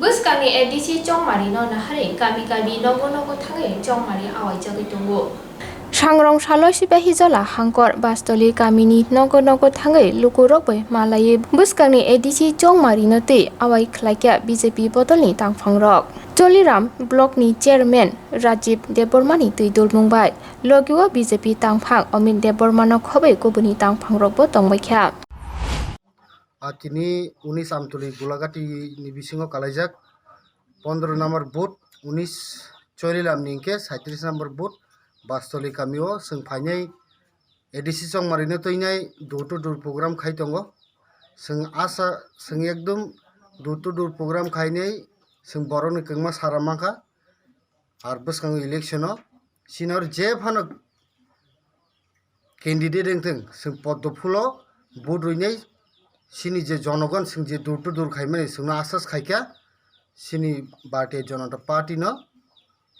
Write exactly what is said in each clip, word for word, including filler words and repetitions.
Bwskangni A D C Chongmarino naharwi kami kami nogo nogo thangwi Chongmari awaijagwi tongo. Sangrong salo Sipahijola hangkor Bastoli kamini nogo nogo thangwi lukurok bai malaiwi bwskangni A D C Chongmarino twi awai khlaikha B J P bodolni tangphangrok. Choliram blockni chairman Rajiv Debbarmani twi dulmung bai logio B J P tangphang Amit Debbarmano khobwi kubuni tangphangrokbo tongbaikha. A tini unis Amtuli Gulagati ni bisingo kalaijak, pondro number booth, unis Chorilam ni hingke saitrish number booth, Bastoli kamio chwng phainai A D C Chongmarino twinai door to door program khai tongo. Chwng asa, chwng ekdom door to door program khainai chwng borokni kwngma sara mankha. Ar bwskango election o sinor je phano candidate wngthwng, chwng poddo phulo vote rwinai chini je jonogon chwng je door to door khaimani chwngno asas khaikha, chini Bharatiya Janata Party no,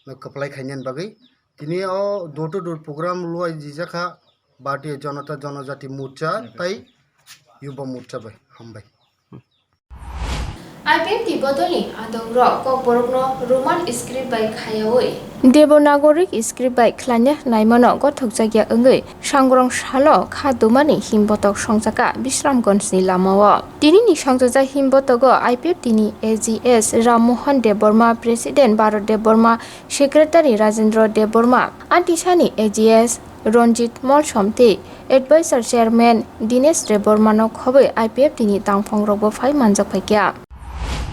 no kwplai khainani bagwi. Tini o door to door program luai jijak kha Bharatiya Janata Janajati Morcha tai Yuba Morcha bai. Hambai. I P F T ni bodolni adongrok kokborokno Roman script bai khayaui Devanagari script bai khlaina naimano gothokjakya wngwi Sangrong salo kha dumani himbotok songjakha Bisramganjni lamao. Tinini songjajak himbotogo I P F T ni A G S Ram Mohan Debbarma, President Bharat Debbarma, Secretary Rajendra Debbarma, Atisani A G S Ranjit Molsom tei Advisor Chairman Dinesh Debbarmano khobwi I P F T ni tangphangrokbo phai manjak phaikha.